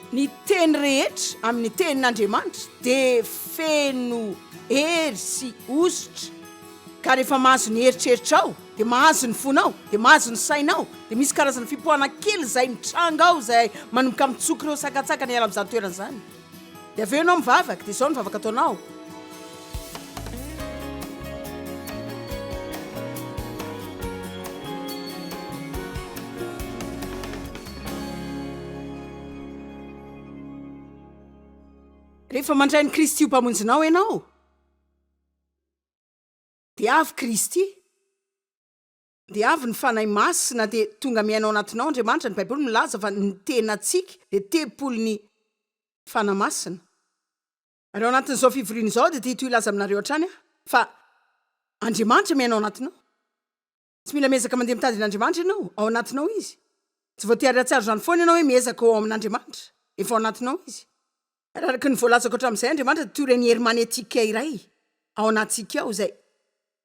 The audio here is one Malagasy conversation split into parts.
Ny teny rehetra amin'ny tenin'Andriamanitra dia feno hery sy hosotra, ka rehefa mahazo ny eritreritrao, dia mahazo ny fonao, dia mahazo ny sainao, dia misy karazana fipoahana kely izay mitranga ao izay manomboka mitsoka ireo sakantsakana hiala amin'izany toerana izany. Dia avy eo ianao mivavaka, dia izao ny vavaka ataonao. Rehefa mandray an'i Kristy ho Mpamonjinao ianao, dia avy Kristy, dia avy ny Fanahy Masina, dia tonga miaina ao anatinao Andriamanitra. Ny Baiboly milaza fa ny tenantsika dia tempolin'ny Fanahy Masina. Ary ao anatin'izao fivoriana izao dia te hitohy hilaza aminareo hatrany aho fa Andriamanitra miaina ao anatinao. Tsy mila miezaka mandeha mitady an'Andriamanitra ianao, ao anatinao Izy. Tsy voatery hahatsiaro izany foana ianao hoe miezaka ho ao amin'Andriamanitra. Efa ao anatinao Izy. Ary araka ny voalazako hatramin'izay, Andriamanitra dia toy ireny hery manetika iray ao anatintsika ao izay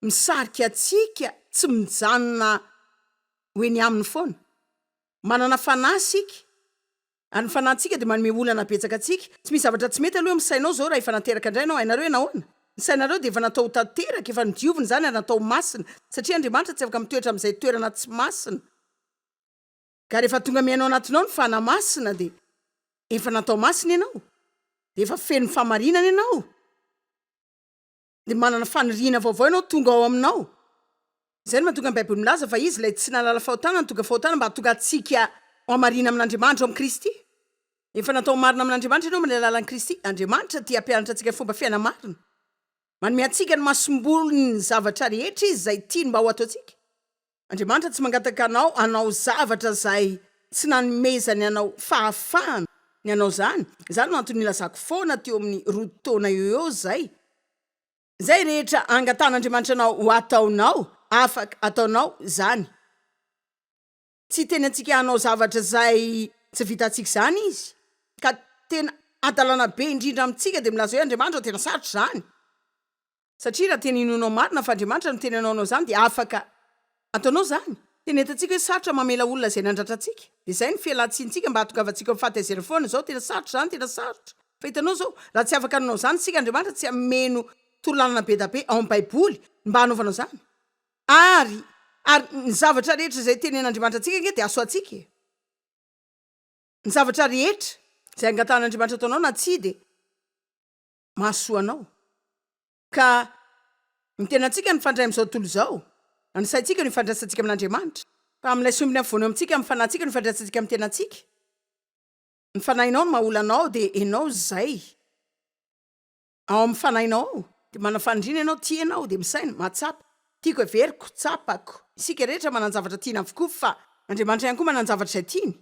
misarika antsika tsy mijanona ho eny Aminy foana. Manana fanahy isika, ary ny fanahintsika dia manome olana betsaka antsika. Tsy misy zavatra tsy mety aloha eo amin'ny sainao izao raha efa nateraka indray ianao. Hainareo hoe nahoana? Ny sainareo dia efa natao ho tanteraka, efa nodiovina izany ary natao ho masina, satria Andriamanitra tsy afaka mitoetra amin'izay toerana tsy masina. Ka rehefa tonga miaina ao anatinao ny Fanahy Masina dia efa natao masina ianao, dia efa feno fahamarinana ianao. Dia manana faniriana vaovao ianao tonga ao aminao. Izay no mahatonga ny Baiboly milaza fa Izy ilay tsy nahalala fahotana no tonga fahotana mba hahatonga antsika ho hamarina amin'Andriamanitra ao amin'i Kristy. Efa natao ho marina amin'Andriamanitra ianao amin'ny alalan'i Kristy. Andriamanitra tia hampianatra antsika fomba fiaina marina. Manome antsika ny masombolin'ny zavatra rehetra Izy izay tiany mba ho ataontsika. Andriamanitra tsy mangataka anao hanao zavatra izay tsy nanomezany anao fahafahana ny hanao izany. Izany no antony nilazako foana teo amin'ny roa taona eo eo izay. Izay rehetra angatahan'Andriamanitra anao ho ataonao, afaka ataonao izany. Tsy hiteny antsika hanao zavatra izay tsy vitantsika izany Izy. Ka tena hadalana be indrindra amintsika dia milaza hoe Andriamanitra tena sarotra izany. Satria raha tena inoanao marina fa Andriamanitra no tena anao izany dia afaka ataonao izany. Tena hitantsika hoe sarotra mamela olona izay nandratra antsika. Dia izay ny fialan-tsinintsika mba hahatongavantsika ao amin'ny fahatezerana foana izao. Tena sarotra izany, tena sarotra. Fa hitanao izao, raha tsy afaka hanao izany isika, Andriamanitra tsy hameno torolalana be da be ao amin'ny Baiboly mba hanaovanao izany. Ary, ary ny zavatra rehetra izay tenen'Andriamanitra antsika ange dia hahasoa antsika e. Ny zavatra rehetra izay angatahan'Andriamanitra ataonao na tsia dia. mahasoa anao. Ka ny tenantsika mifandray amin'izao tontolo izao, na ny saintsika no ifandraisantsika amin'Andriamanitra. Fa amin'ilay sombiny afovoany eo amintsika, amin'ny fanahintsika no ifandraisantsika amin'ny tenantsika. Ny fanahinao no maha-olona anao, dia ianao izay ao amin'ny fanahinao ao. Dia manana faniriana ianao, tia ianao, dia misaina, mahatsapa. Tiako, heveriko, tsapako. Isika rehetra manan-javatra tiana avokoa, fa Andriamanitra ihany koa manan-javatra izay tiany.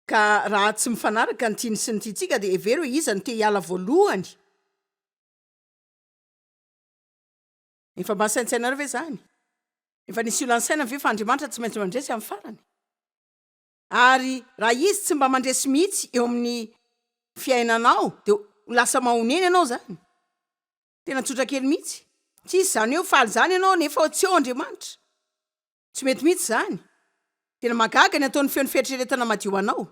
Ka raha tsy mifanaraka ny tiany sy ny tiantsika dia hevero hoe iza no te hiala voalohany. Efa mba saintsainareo ve izany? Efa nisy olona nisaina ve fa Andriamanitra tsy maintsy mandresy amin'ny farany? Ary raha Izy tsy mba mandresy mihitsy eo amin'ny fiainanao dia ho lasa mahonena ianao izany. Tena tsotra kely mihitsy. Tsy hisy izany hoe ho faly izany ianao nefa tsy eo Andriamanitra. Tsy mety mihitsy izany. Tena mahagaga ny ataon'ny feon'ny fieritreretana madio anao.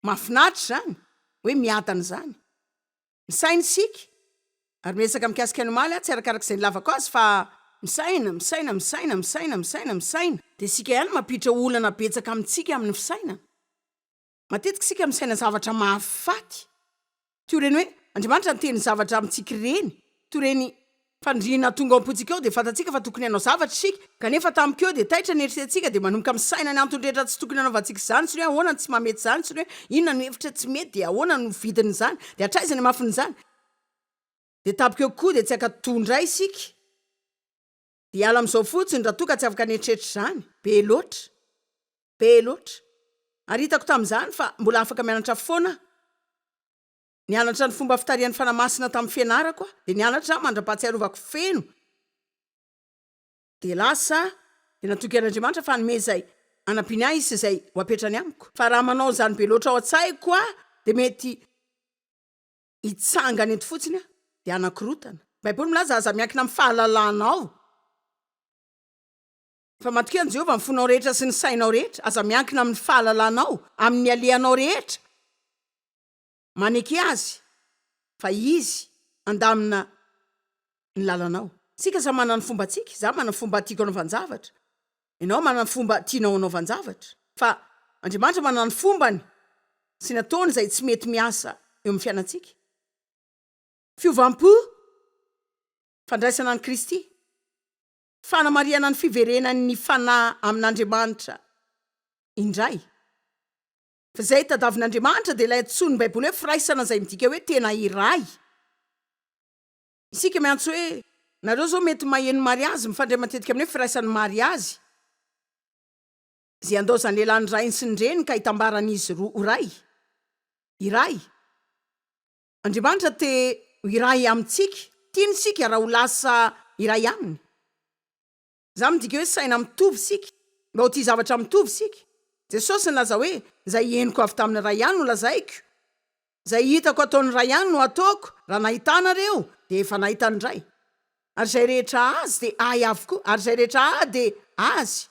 Mahafinaritra izany, hoe miadana izany. Misaina isika, ary miresaka mikasika ny omaly aho, tsy arakaraka izay nilavako azy fa misaina, misaina, misaina, misaina, misaina, misaina. Dia isika ihany mampiditra olana betsaka amintsika amin'ny fisainana. Matetika isika misaina zavatra mahafaty, toy ireny hoe Andriamanitra niteny zavatra amintsika ireny, toy ireny faniriana tonga ao am-pontsika ao dia fantatsika fa tokony hanao zavatra isika, kanefa tampoka eo dia taitra ny eritreretintsika dia manomboka misaina ny antony rehetra tsy tokony hanaovantsika izany sy ny hoe ahoana no tsy mahamety izany sy ny hoe inona no hevitra tsy mety dia ahoana no vidin'izany dia hatraiza ny hamafin'izany dia tampoka eo koa dia tsy hankatò indray isika dia hiala amin'izao fotsiny raha toa ka tsy afaka nieritreritra izany, be loatra. Be loatra. Ary hitako tamin'izany fa mbola afaka mianatra foana aho. Nianatra ny fomba fitarihan'ny Fanahy Masina tamin'ny fianarako aho. Dia nianatra aho mandra-pahatsiarovako feno. Dia lasa aho, dia natoky an'Andriamanitra fa hanome izay hanampiany ahy Izy sy izay ho apetrany amiko. Fa raha manao izany be loatra ao an-tsaiko aho, dia mety hitsangana eto fotsiny aho, dia hanakorotana. Ny Baiboly milaza, Aza miankina amin'ny fahalalanao. Fa matokia an'i Jehovah amin'ny fonao rehetra sy ny sainao rehetra. Aza miankina amin'ny fahalalanao, amin'ny alehanao rehetra. Maneke Azy fa Izy handamina ny lalanao. Isika samy manana ny fombantsika, izaho manana ny fomba tiako hanaovan-javatra, ianao manana ny fomba tianao hanaovan-javatra, fa Andriamanitra manana ny fombany sy ny ataony izay tsy mety miasa eo amin'ny fiainantsika. Fiovam-po, fandraisana an'i Kristy, fanamarihana ny fiverenan'ny fanahy amin'Andriamanitra indray. Fa izay tadavin'Andriamanitra dia ilay antsoin'ny Baiboly hoe firaisana izay midika hoe tena iray. Isika miantso hoe, nareo izao mety maheno mariazy mifandray matetika amin'ny hoe firaisan'ny mariazy. Izay handaozan'ny lehilahy ny rainy sy ny reniny ka hitambaran'izy roa ho ray. Iray. Andriamanitra te ho iray amintsika. Tiany isika raha ho lasa iray aminy. Izany midika hoe saina mitovy isika, mba ho tia zavatra mitovy isika. Jesosy nilaza hoe, Izay henoko avy tamin'ny Ray ihany no lazaiko, izay hitako ataon'ny Ray ihany no ataoko, raha nahita Ahy nareo, dia efa nahita ny Ray. Ary izay rehetra Azy dia Ahy avokoa, ary izay rehetra Ahy dia Azy.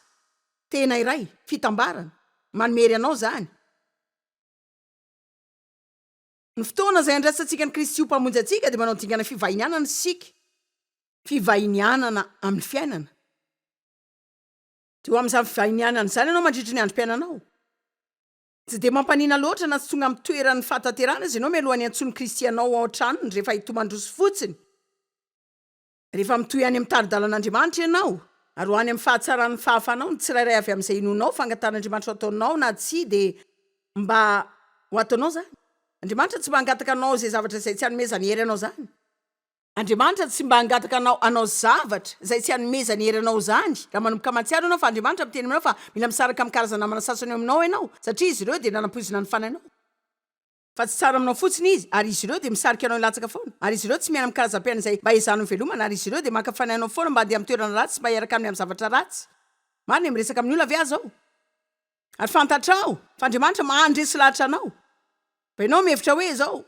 Tena iray, fitambarana. Manome hery anao izany. Ny fotoana izay andraisantsika an'i Kristy ho Mpamonjy antsika dia manao dingana fivahinianana isika. Fivahinianana amin'ny fiainana. Dia ho amin'izany fivahinianana izany ianao mandritry ny androm-piainanao. Tsy dia mampanina loatra na tsy tonga amin'ny toeran'ny fahatanterahana aza ianao mialohan'ny hiantsoan'i Kristy anao ao an-tranony rehefa hitomandroso fotsiny. Rehefa mitohy any amin'ny tari-dalan'Andriamanitra ianao, ary ho any amin'ny fahatsaran'ny fahafahanao, ny tsirairay avy amin'izay inoanao fa angatahan'Andriamanitra ho ataonao na tsia dia mba ho ataonao izany. Andriamanitra tsy mba hangataka anao izay zavatra izay tsy hanomezany hery anao izany. Andriamanitra tsy mba hangataka anao hanao zavatra izay tsy hanomezany hery anao izany. Raha manomboka mahatsiaro ianao fa Andriamanitra miteny aminao fa mila misaraka amin'ny karazan-namana sasany eo aminao ianao satria izy ireo dia nanampoizina ny fanahinao. Fa tsy tsara aminao fotsiny izy, ary izy ireo dia misarika anao hilatsaka foana, ary izy ireo tsy miaina amin'ny karazam-piainana izay mba ezahanao hivelomana, ary izy ireo dia maka fanahy anao foana mba handeha amin'ny toerana ratsy sy mba hiaraka aminy amin'ny zavatra ratsy. Marina e, miresaka amin'ny olona ve aho izao? Ary fantatrao fa Andriamanitra mandresy lahatra anao. Fa ianao mihevitra hoe izao,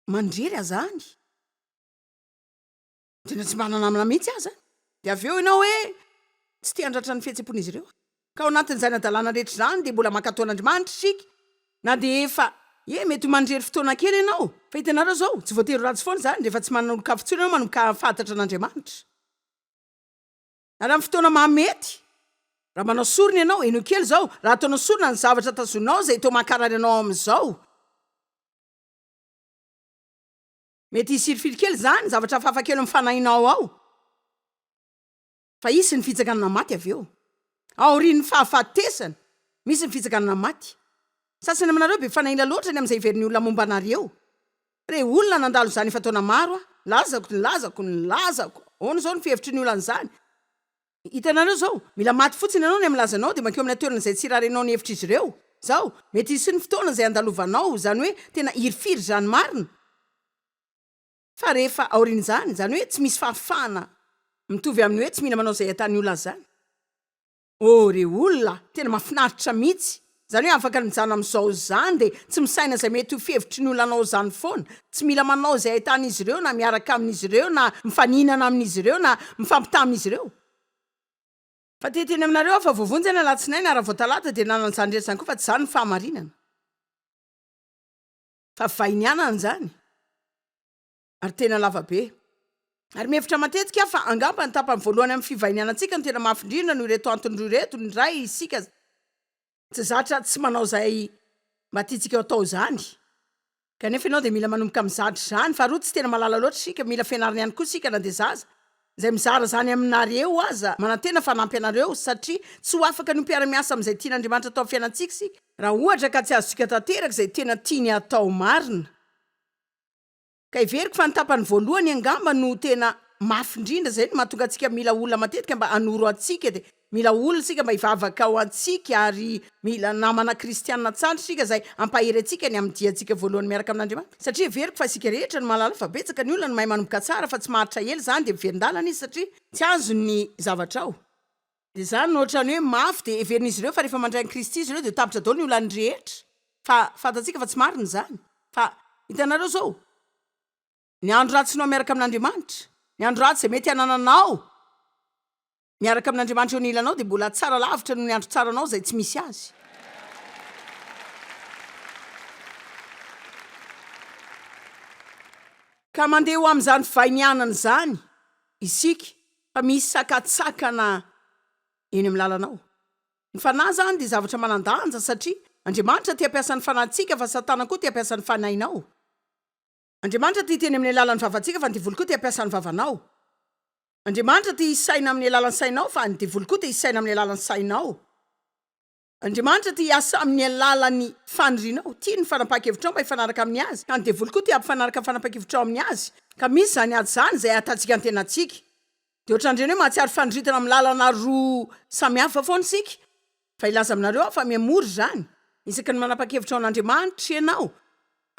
mandrery aza any. Tena tsy mba nanamana mihitsy aza. Dia avy eo ianao hoe tsy te handratra ny fihetseham-pon'izy ireo aho. Ka ao anatin'izany hadalana rehetra izany dia mbola mankatò an'Andriamanitra isika. Na dia efa, ie, mety ho manirery fotoana kely ianao. Fa hitanareo izao, tsy voatery ho ratsy foana izany rehefa tsy manana olon-kafa intsony ianao manomboka hahafantatra an'Andriamanitra. Ary amin'ny fotoana mahamety, raha manao sorona ianao, henoy kely izao, raha ataonao sorona ny zavatra tazoninao izay toa mankarary anao amin'izao, Mety hisirifiry kely izany, zavatra hafahafa kely amin'ny fanahinao ao. Fa hisy ny fitsanganana maty avy eo. Aorian'ny fahafatesana, misy ny fitsanganana maty. Sasany aminareo be fanahiana loatra ny amin'izay heverin'ny olona momba anareo. Re olona nandalo izany efa taona maro aho. Nilazako, nilazako, nilazako. Ahoana izao ny fihevitry ny olona an'izany? Hitanareo izao, mila maty fotsiny ianao ny amin'ny lazanao dia mankeo amina toerana izay tsy irarianao ny hevitr'izy ireo. Izao, mety hisy ny fotoana izay handalovanao, izany hoe tena hirifiry izany marina. Fa rehefa aorian'izany, izany hoe tsy misy fahafahana mitovy amin'ny hoe tsy mila manao izay ahitan'ny olona azy izany. Oh re olona a! Tena mahafinaritra mihitsy! Izany hoe afaka ny mijanona amin'izao izany dia tsy misaina izay mety ho fihevitry ny olona anao izany foana. Tsy mila manao izay ahitan'izy ireo na miaraka amin'izy ireo na mifaninana amin'izy ireo na mifampitaha amin'izy ireo. Fa te hiteny aminareo aho fa voavonjy ny alatsinainy ary raha vao talata dia nanana izany rehetra izany koa fa tsy izany ny fahamarinana. Fa vahinianana izany. Ary tena lava be. Ary mihevitra matetika aho fa angamba ny tapany voalohany amin'ny fivahinianantsika no tena mafy indrindra noho ireto antony roa ireto, ny iray, isika tsy zatra tsy manao izay mba tiantsika ho atao izany, kanefa ianao dia mila manomboka mizatra izany, faharoa, tsy tena mahalala loatra isika, mila fianarana ihany koa isika na dia zaza izay mizara izany aminareo aza, manantena fa hanampy anareo, satria tsy ho afaka ny ho mpiara-miasa amin'izay tian'Andriamanitra atao amin'ny fiainantsika isika, raha ohatra ka tsy azontsika tanteraka izay tena tiany hatao marina. Ka heveriko fa ny tapany voalohany angamba no tena mafy indrindra, izay no mahatonga antsika mila olona matetika mba hanoro antsika, dia mila olona isika mba hivavaka ho antsika, ary mila namana kristiana tsara isika izay hampahery antsika ny amin'ny diantsika voalohany miaraka amin'Andriamanitra. Satria heveriko fa isika rehetra no mahalala fa betsaka ny olona no mahay manomboka tsara fa tsy maharitra ela izany dia miverin-dalana izy satria tsy azony ny zavatra ao. Dia izany no ohatran'ny hoe mafy dia heverin'izy ireo fa rehefa mandray an'i Kristy izy ireo dia ho tapitra daholo ny olany rehetra. Fa fantatsika fa tsy marina izany. Fa hitanareo izao, ny andro ratsinao miaraka amin'Andriamanitra, ny andro ratsy izay mety hanananao miaraka amin'Andriamanitra eo anilanao dia mbola tsara lavitra noho ny andro tsaranao izay tsy misy Azy. Ka mandeha ho amin'izany fivainianana izany isika fa misy sakantsakana eny amin'ny lalanao. Ny fanahy izany dia zavatra manan-danja satria Andriamanitra te hampiasa ny fanahintsika fa Satana koa te hampiasa ny fanahinao. Andriamanitra te hiteny amin'ny alalan'ny vavantsika fa ny devoly koa te hampiasa ny vavanao. Andriamanitra te hisaina amin'ny alalan'ny sainao fa ny devoly koa te hisaina amin'ny alalan'ny sainao. Andriamanitra te hiasa amin'ny alalan'ny fanirianao. Tiany ny fanapahan-kevitrao mba hifanaraka amin'ny Azy, ka ny devoly koa te hampifanaraka ny fanapahan-kevitrao amin'ny azy. Ka misy izany ady izany izay ahitantsika ny tenantsika. Dia ohatran'ireny hoe mahatsiaro fandritana amin'ny lalana roa samy hafa foana isika. Fa hilaza aminareo aho fa mihamora izany. Isaky ny manapa-kevitra ho an'Andriamanitra ianao,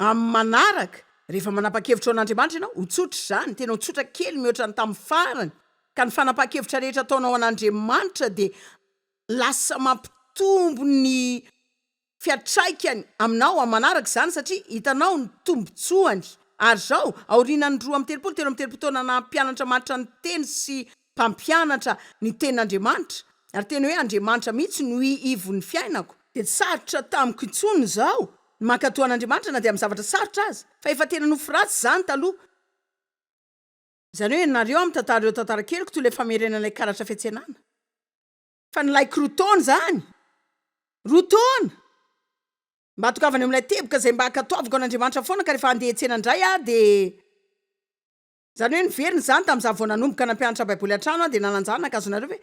amin'ny manaraka, rehefa manapa-kevitra ho an'Andriamanitra ianao, ho tsotra izany, tena ho tsotra kely mihoatra ny tamin'ny farany. Ka ny fanapahan-kevitra rehetra ataonao ho an'Andriamanitra dia lasa mampitombo ny fiantraikany aminao amin'ny manaraka izany satria hitanao ny tombotsoany ary izao aorianan'ny 32 33 taona naha mpianatra maharitra ny teny sy mpampianatra ny tenin'Andriamanitra ary tena hoe Andriamanitra mihitsy no ivon'ny fiainako dia tsy sarotra tamiko intsony izao ny mankatò an'Andriamanitra na dia amin'ny zavatra sarotra aza fa efa tena nofy ratsy izany taloha. Izany hoe ianareo amin'ny tantara ireo tantara keliko toy ilay famerenana ilay karatra fiantsenana. Fa nilaiko roa taona izany! Roa taona! Mba hahatongavana eo amin'ilay teboka izay mba hankatoaviko an'Andriamanitra foana ka rehefa handeha hiantsena indray aho dia. Izany hoe niverina izany tamin'izaho vao nanomboka nampianatra Baiboly an-trano aho dia nanan-janaka, azonareo ve?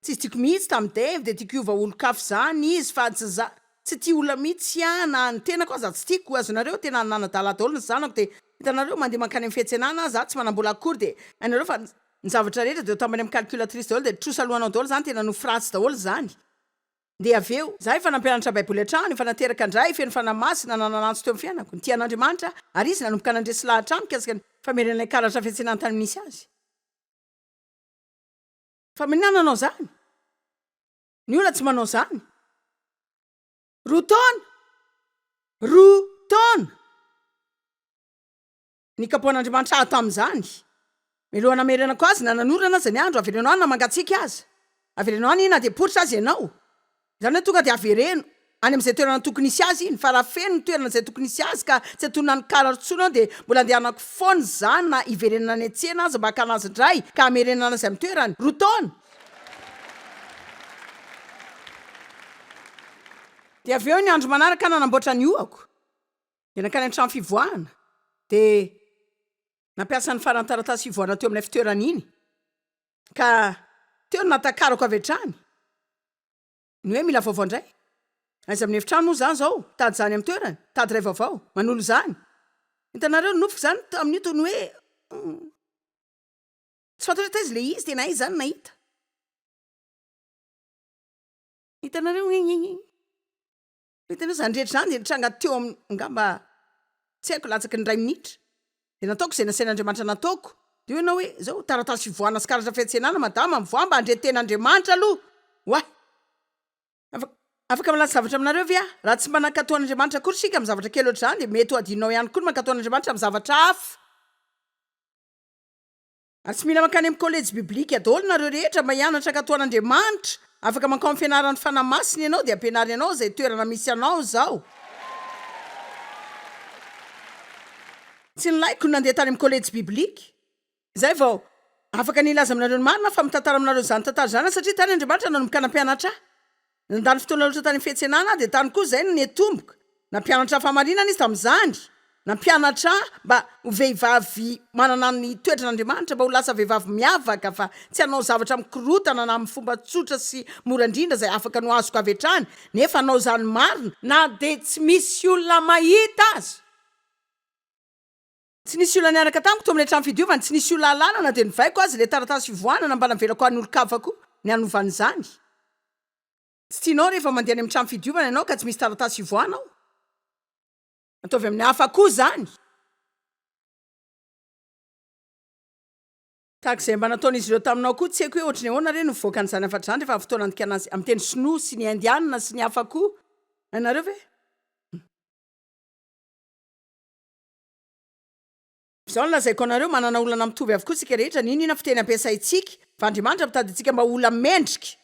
Tsisy tiako mihitsy tamin'i Dave dia tiako hiova olon-kafa izany izy fa tsy za, tsy tia olona mihitsy aho na ny tenako aza tsy tiako, azonareo? Tena nanadala daholo ny zanako dia hitanareo mandeha mankany amin'ny fiantsenana aho za tsy manam-bola akory dia hainareo fa Ny zavatra rehetra dia tambany amin'ny calculatrice daholo dia trosa alohanao daholo izany, tena nofy ratsy daholo izany. Dia avy eo, izaho efa nampianatra baiboly hatrany, efa nateraka indray, feno fanahy masina, nanana antso teo amin'ny fiainako, nitia an'Andriamanitra aho, ary izy nanomboka nandresy lahatra ahy mikasika ny famerenana ilay karatra fiantsenana tany misy azy. Fa maninona nanao izany? Ny olona tsy manao izany. Roa taona! Roa taona! Nikapohan'Andriamanitra ahy tamin'izany. Mialoha namerenako azy na nanorana aza ny andro, avereno any na mangatsiaka aza. Avereno any na dia poritra aza ianao. Izany hoe tonga dia avereno any amin'izay toerana tokony hisy azy iny. Fa raha feno ny toerana izay tokony hisy azy ka tsy antonona ny karatra intsony aho dia mbola andehanako foana izany na hiverenana any an-tsena aza mba hakana azy indray ka hamerenana azy amin'ny toerany. Roa taona. Dia avy eo ny andro manaraka nanamboatra ny hohako. Dia nankany an-trano fivoahana, dia nampiasa ny faran'ny taratasy fivoahana teo amin'ilay fitoerana iny, ka teo no nahatakarako avy hatrany ny hoe mila vaovao indray. Aiza amin'ny efitrano moa izany izao? Mitady izany amin'ny toerany, mitady iray vaovao, manolo izany. Hitanareo, ny nofiko izany tamin'io toy ny hoe tsy fantatro hoe taiza ilay izy, tena aiza izany no nahita. Hitanareo, Hitanao, izany rehetra izany dia nitranga teo amin'ny, angamba, tsy haiko, latsaky ny iray minitra. Dia nataoko izay nasain'Andriamanitra nataoko. Dia hoy ianao hoe, Izao, taratasy fivoahana sy karatra fiantsenana, madama, mivoaha mba handre tena Andriamanitra aloha. Oay! Afaka, afaka milaza zavatra aminareo ve aho? Raha tsy mba nankatò an'Andriamanitra akory isika amin'ny zavatra kely ohatr'izany, dia mety ho adinonao ihany koa ny mankatò an'Andriamanitra amin'ny zavatra hafa. Ary tsy mila mankany amin'ny kolejy biblika daholo nareo rehetra mba hianatra hankatò an'Andriamanitra. Afaka mankao amin'ny fianaran'ny Fanahy Masina ianao dia ampianariny anao izay toerana misy anao izao. Tsy nilaiko ny nandeha tany amin'ny kolejy biblika. Izay vao afaka ny hilaza aminareo ny marina aho fa mitantara aminareo izany tantara izany aho satria tany Andriamanitra nanomboka nampianatra ahy. Nandany fotoana loatra tany amin'ny fiantsenana aho dia tany koa izay no niatomboka. Nampianatra ahy fahamarinana izy tamin'izany. Nampianatra ahy mba ho vehivavy manana ny toetran'Andriamanitra, mba ho lasa vehivavy miavaka fa tsy hanao zavatra mikorontana na amin'ny fomba tsotra sy mora indrindra izay afaka ny ho azoko avy hatrany, nefa hanao izany marina na dia tsy misy olona mahita aza. Tsy nisy olona niaraka tamiko tao amin'ilay trano fidiovana, tsy nisy olona hahalala na dia novaiko aza ilay taratasy fivoahana na mba navelako ho an'olon-kafa koa ny hanovana izany. Tsy tianao rehefa mandeha any amin'ny trano fidiovana ianao ka tsy misy taratasy fivoahana ao? Ataovy amin'ny hafa koa izany. Tahaka izay mba nataon'izy ireo taminao koa, tsy haiko hoe ohatry ny ahoana re no nivoakan'izany hafatra izany rehefa avy fotoana nandikana azy amin'ny teny sinoa sy ny indiana sy ny hafa koa. Hainareo ve? Izao no lazaiko anareo, manana olana mitovy avokoa isika rehetra, n'inona fiteny ampiasaintsika, fa Andriamanitra mitady antsika mba ho olona mendrika.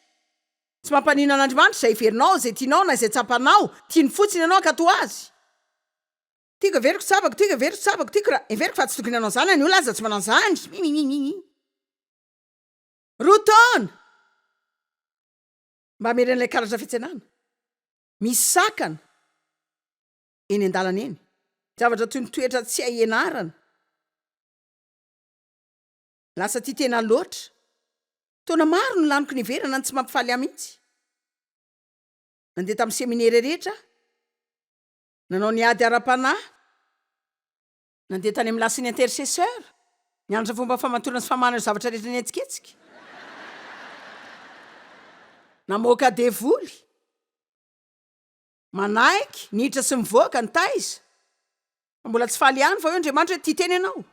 Tsy mampaninona an'Andriamanitra izay heverinao, izay tianao na izay tsapanao, tiany fotsiny ianao hankatò Azy. Tiako heveriko tsapako, tiako heveriko tsapako, tiako raha heveriko fa tsy tokony hanao izany aho, ny olona aza tsy manao an'izany. Mimimimimi. Roa taona! Mba hamerina ilay karatra fiantsenana. Misy sakana eny an-dalana eny. Zavatra toy ny toetra tsy hay ianarana. Lasa tia tena loatra. Taona maro no laniko niheverana ny tsy mampifaly ahy mihitsy. Nandeha tamin'ny seminera rehetra aho. Nanao ny ady ara-panahy. Nandeha tany amin'ny lasin'ny intercesseur. Nianatra fomba famantorana sy famahana ireo zavatra rehetra nihetsiketsika. Namoaka devoly. Manaiky, niditra sy mivoaka, nitaiza. Fa mbola tsy faly ihany fa hoy Andriamanitra hoe tia tena ianao.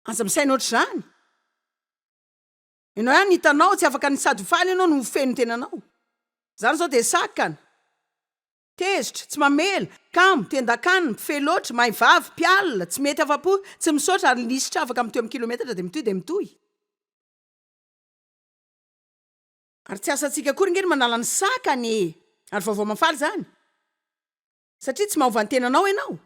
Aza misaina ohatr'izany. Ianao ihany no hitanao, tsy afaka ny sady ho faly ianao no ho feno ny tenanao. Izany izao dia sakana. Tezitra, tsy mamela, kamo, tendan-kanina, mpifehy loatra, mahay vavy, mpialona, tsy mety afa-po, tsy misaotra ary lisitra afaka mitohy amin'ny kilometatra dia mitohy dia mitohy. Ary tsy asantsika akory nge ny manala ny sakana e! Ary vaovao mahafaly izany. Satria tsy mahova ny tenanao ianao.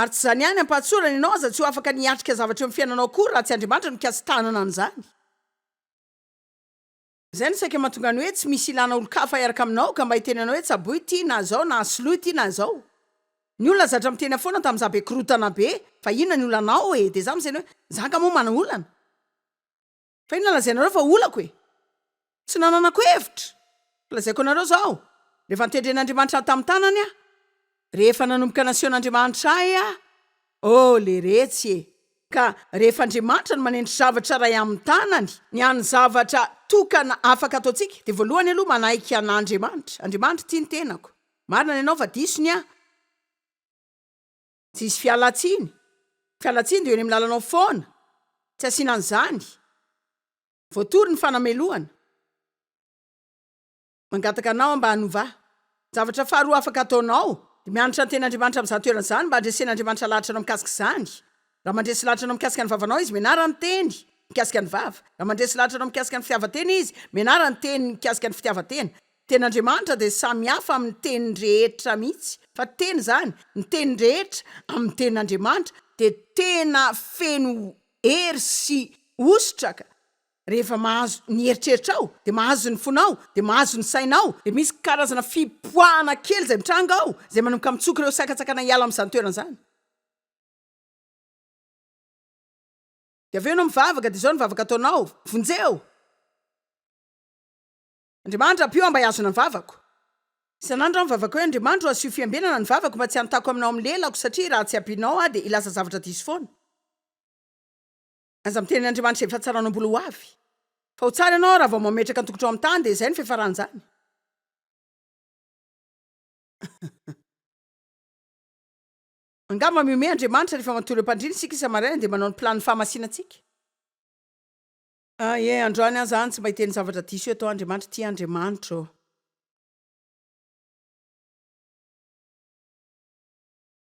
Ary tsy izany ihany, am-pahatsorana, ianao aza tsy ho afaka ny hiatrika zavatra eo amin'ny fiainanao akory raha tsy Andriamanitra no mikasi-tanana an'izany. Izay no saika mahatonga ny hoe tsy misy ilana olon-kafa hiaraka aminao ka mba hiteny anao hoe tsaboy ity na izao na soloy ity na izao. Ny olona zatra miteny foana tamin'izaho be korotana be fa inona ny olanao e! Dia izaho misaina hoe za angaha moa manana olana? Fa inona lazainareo fa olako e? Tsy nananako hevitra! Fa lazaiko anareo izao, rehefa notendren'Andriamanitra tamin'ny tanany aho, rehefa nanomboka nasehon'Andriamanitra ahy aho, oh leretsy e! Ka rehefa Andriamanitra no manendry zavatra iray amin'ny tanany, ny hany zavatra tokana afaka ataontsika dia voalohany aloha manaiky an'Andriamanitra. Andriamanitra ity ny tenako. Marina ny anao fa diso ny ahy. Tsy hisy fialan-tsiny. Fialan-tsiny dia eo eny amin'ny lalanao foana. Tsy asiana an'izany. Voatory ny fanamelohana. Mangataka anao aho mba hanova. Zavatra faharoa afaka ataonao, dia mianatra ny Tenin'Andriamanitra amin'izany toerana izany mba handresen'Andriamanitra lahatra anao mikasika izany. Raha mandresy lahatra anao mikasika ny vavanao Izy, mianara ny Teny mikasika ny vava. Raha mandresy lahatra anao mikasika ny fitiavan-tena Izy, mianara ny Teny mikasika ny fitiavan-tena. Ny Tenin'Andriamanitra dia samy hafa amin'ny teny rehetra mihitsy. Fa teny izany, ny teny rehetra amin'ny Tenin'Andriamanitra dia tena feno hery sy hosotra ka rehefa mahazo ny eritreritrao dia mahazo ny fonao dia mahazo ny sainao dia misy karazana fipoahana kely izay mitranga ao izay manomboka mitsoka ireo sakantsakana hiala amin'izany toerana izany. Dia avy eo ianao mivavaka dia izao ny vavaka ataonao, Vonjeo! Andriamanitra ampio aho mba hihazona ny vavako. Isan'andro aho mivavaka hoe, Andriamanitra ô asio fiambenana ny vavako mba tsy hanontako aminao amin'ny lelako satria raha tsy ampianao aho dia hilaza zavatra diso foana. Aza miteny Andriamanitra izay fahatsaranao mbola ho avy. Fa ho tsara ianao raha vao mametraka ny tongotrao amin'ny tany dia izay no fiafaran'izany. Angamba mihomehy Andriamanitra rehefa matory eo am-pandriana isika isa-maraina dia manao ny planin'ny fahamasinantsika. Ah eh, androany aho zany tsy mba hiteny zavatra diso eto Andriamanitra tia Andriamanitra ô.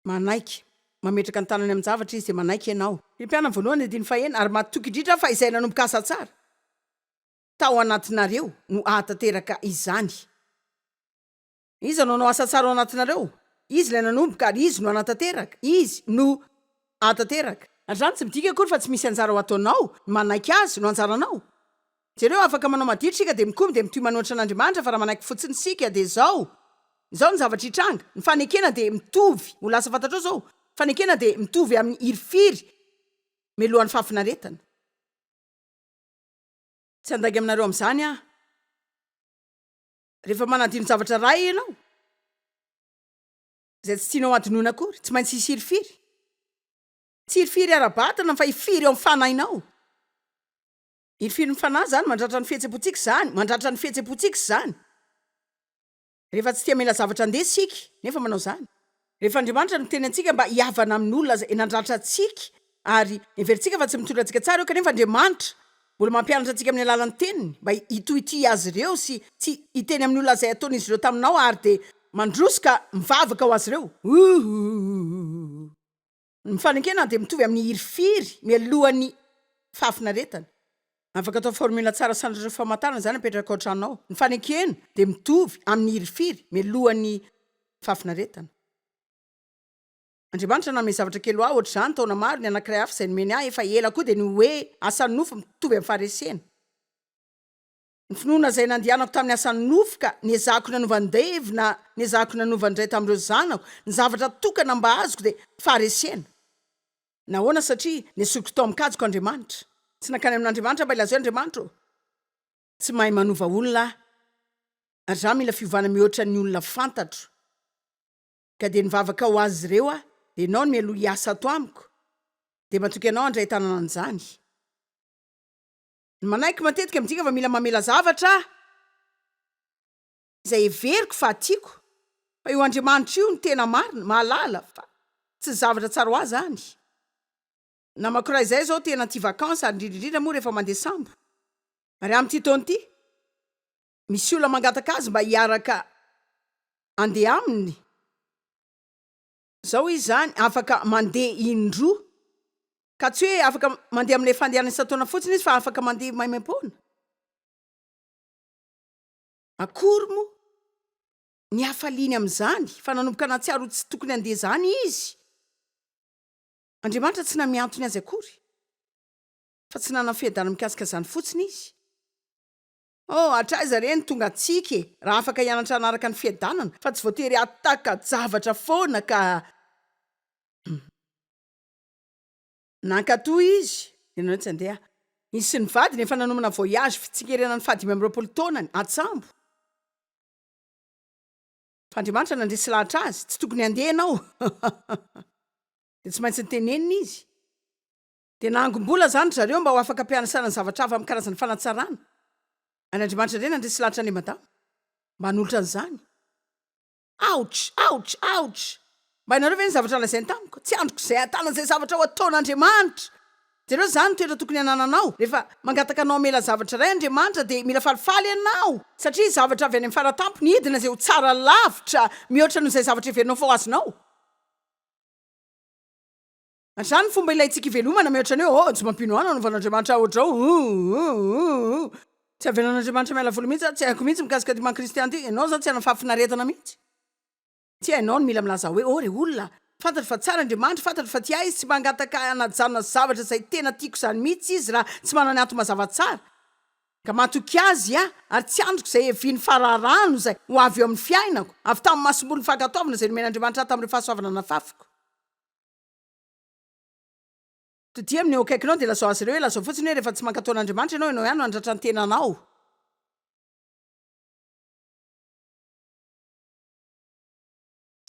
Manaiky. Mametraka ny tanany amin-javatra izy dia manaiky ianao. Filipiana voalohany andininy fahenina, ary matoky indrindra aho fa izay nanomboka asa tsara tao anatinareo no hahatanteraka izany. Iza no hanao asa tsara ao anatinareo? Izy ilay nanomboka ary Izy no hanatanteraka. Izy no hahatanteraka. Ary izany tsy midika akory fa tsy misy anjara ho ataonao, ny manaiky Azy no anjaranao. Jereo, afaka manao maditra isika dia mikomy dia mitohy manohitra an'Andriamanitra fa raha manaiky fotsiny isika dia izao, izao ny zavatra hitranga, ny fanekena dia mitovy, ho lasa fantatrao izao, ny fanekena dia mitovy amin'ny hirifiry mialohan'ny fahafinaretana. Tsy handainga aminareo amin'izany aho. Rehefa manadino zavatra iray ianao, izay tsy tianao hadinoina akory, tsy maintsy hisy hirifiry. Tsy hirifiry ara-batana fa hifiry eo amin'ny fanahinao. Hirifiry ny fanahy izany, mandratra ny fihetsem-pontsika izany, mandratra ny fihetsem-pontsika izany. Rehefa tsy te hamela zavatra handeha isika, nefa manao izany. Rehefa Andriamanitra no miteny antsika mba hihavana amin'olona izay nandratra antsika ary heverintsika fa tsy mitondra antsika tsara io kanefa Andriamanitra mbola mampianatra antsika amin'ny alalan'ny teniny mba hitohitohy azy ireo sy tsy hiteny amin'ny olona izay ataon'izy ireo taminao ary dia mandroso ka mivavaka ho azy ireo. Ouhouhouhouhou. Ny fanekena dia mitovy amin'ny hirifiry mialohan'ny fahafinaretana. Afaka atao formule tsara sandratra famantarana izany apetraka ao an-tranonao. Ny fanekena dia mitovy amin'ny hirifiry mialohan'ny fahafinaretana. Andriamanitra nanome zavatra kely ho ahy ohatr'izany taona maro, ny anankiray hafa izay nomeny ahy efa ela koa dia ny hoe asan'ny nofo mitovy amin'ny faharesena. Ny finoana izay nandehanako tamin'ny asan'ny nofo ka niezahako nanova an'i Dave na niezahako nanova ny iray tamin'ireo zanako, ny zavatra tokana mba azoko dia faharesena. Nahoana? Satria nesoriko tao amin'ny kajiko Andriamanitra. Tsy nankany amin'Andriamanitra aho mba hilaza hoe Andriamanitra ô, tsy mahay manova olona aho ary izaho mila fiovana mihoatra ny olona fantatro. Ka dia nivavaka ho azy ireo aho, dia ianao no mialoha hiasa ato amiko, dia matoky anao handray tanana an'izany. Ny manaiky matetika midika fa mila mamela zavatra aho, izay heveriko fa tiako, fa io Andriamanitra io no tena marina, mahalala fa tsy zavatra tsara ho ahy izany. Namako iray izay izao tena tia vacances ary indrindra indrindra moa rehefa mandeha sambo. Ary amin'ity taona ity, misy olona mangataka azy mba hiaraka Andeha aminy? Zao izy zany afaka mandeha indroa. Ka tsy hoe afaka mandeha amin'ilay fandehanana isan-taona fotsiny izy fa afaka mandeha maimaimpoana. Akory moa ny hafaliany amin'izany fa nanomboka nahatsiaro ho tsy tokony handeha izany izy. Andriamanitra tsy nanome antony azy akory fa tsy nanana fiadanana mikasika izany fotsiny izy. Oh, hatraiza re ny tonga antsika e, raha afaka hianatra hanaraka ny fiadanana, fa tsy voatery hahataka-javatra foana ka. Nankatò izy, dia nanao tsy handeha. Izy sy ny vadiny efa nanomana voyage fitsingerenan'ny faha-25 taonany, an-tsambo. Fa Andriamanitra nandresy lahatra azy, tsy tokony handeha ianao. Dia tsy maintsy notenenina izy. Dia nahangom-bola izany ry zareo mba ho afaka ampianasana ny zavatra hafa amin'ny karazana fanatsarana. Ary Andriamanitra indray nandresy lahatra an'i Madama mba hanolotra an'izany. Ouch! Ouch! Ouch! Mba hainareo ve ny zavatra lazainy tamiko? Tsy andriko izay hahatana izay zavatra ho ataon'Andriamanitra! Jereo izany ny toetra tokony hanananao. Rehefa mangataka anao hamela zavatra iray Andriamanitra dia mila falifaly ianao, satria zavatra avy any amin'ny faratampony hidina izay ho tsara lavitra mihoatra noho izay zavatra heverinao fa ho azonao. Ary izany ny fomba ilaintsika ivelomana mihoatra ny hoe, oh, tsy mampino ahy nanaovan'Andriamanitra ahy ohatr'izao, oh, oh, oh, oh. Tsy avelan'Andriamanitra miala voly mihitsy aho, tsy haiko mihitsy mikasika ity maha kristiana ity, ianao izany tsy hanana fahafinaretana mihitsy. Tsy hainao ny mila milaza hoe, oh, ry olona, fantatro fa tsara Andriamanitra, fantatro fa tia ahy Izy, tsy mangataka ahy hanajanona zavatra izay tena tiako izany mihitsy Izy raha tsy manana ny antony mazava tsara. Ka matoky Azy aho, ary tsy andriko izay hevian'ny fararano izay ho avy eo amin'ny fiainako, avy tamin'ny masombolin'ny fankatoavana izay nomen'Andriamanitra ahy tamin'ireo fahasoavana nafafiko. Todiha amin'ny eo akaikinao dia lazao azy ireo hoe lazao fotsiny hoe rehefa tsy mankatò an'Andriamanitra ianao, ianao ihany no handratra ny tenanao.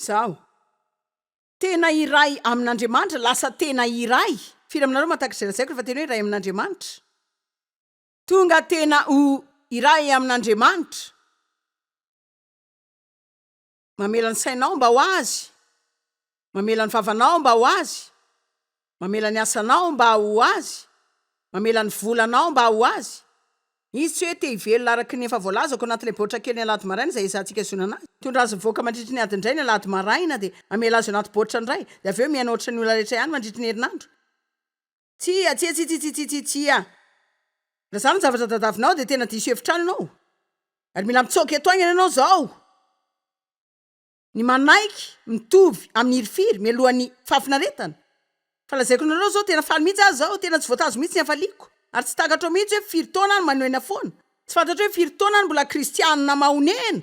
Izaho. Tena iray amin'Andriamanitra, lasa tena iray. Firy aminareo mahatakatra izay lazaiko rehefa teny hoe iray amin'Andriamanitra? Tonga tena ho iray amin'Andriamanitra. Mamela ny sainao mba ho Azy, mamela ny vavanao mba ho Azy, mamela ny asanao mba ho Azy, mamela ny volanao mba ho Azy. Izy tsy hoe te hivelona araka ny efa voalazako anatin'ilay baoritra kely ny alahady maraina izay ezahantsika izonana azy. Mitondra azy mivoaka mandritry ny adiny indray ny alahady maraina dia mamela azy anaty baoritra indray dia avy eo mihaino ohatran'ny olona rehetra ihany mandritry ny herinandro. Tsia, tsia, tsia, tsia, tsia, tsia, tsia. Raha izany ny zavatra tadiavinao dia tena diso hevitra any ianao. Ary mila mitsoaka eto haingana ianao izao. Ny manaiky mitovy amin'ny hirifiry mialohan'ny fahafinaretana. Fa lazaiko anareo izao, tena faly mihitsy aho izao, tena tsy voatazo mihitsy ny hafaliako. Ary tsy takatrao mihitsy hoe firy taona aho no manohena foana. Tsy fantatrao hoe firy taona aho no mbola kristianina mahonena.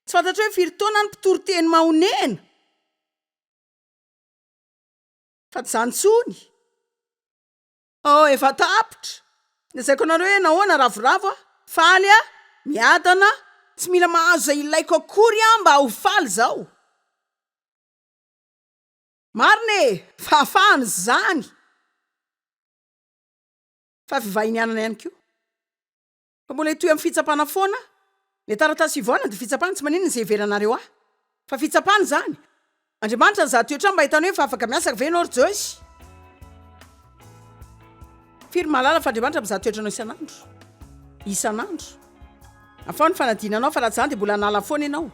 Tsy fantatrao hoe firy taona aho no mpitory teny mahonena. Fa tsy izany intsony. Oh, efa tapitra. Lazaiko anareo hoe nahoana ravoravo aho. Faly aho, miadana aho. Tsy mila mahazo izay ilaiko akory aho mba ho faly izao. Marina e! Fahafahana izany. Fa fivahinianana ihany koa. Fa mbola hitohy amin'ny fitsapana foana aho. Ilay taratasy hivoahana dia fitsapana, tsy maninona izay hiverenareo ahy. Fa fitsapana izany. Andriamanitra nizaha toetra ahy mba hahitany hoe efa afaka miasa ve ianao ry Joyce. Firy mahalala fa Andriamanitra mizaha toetra anao isan'andro? Isan'andro. Afaho ny fanadinanao fa raha tsy izany dia mbola hanala foana ianao.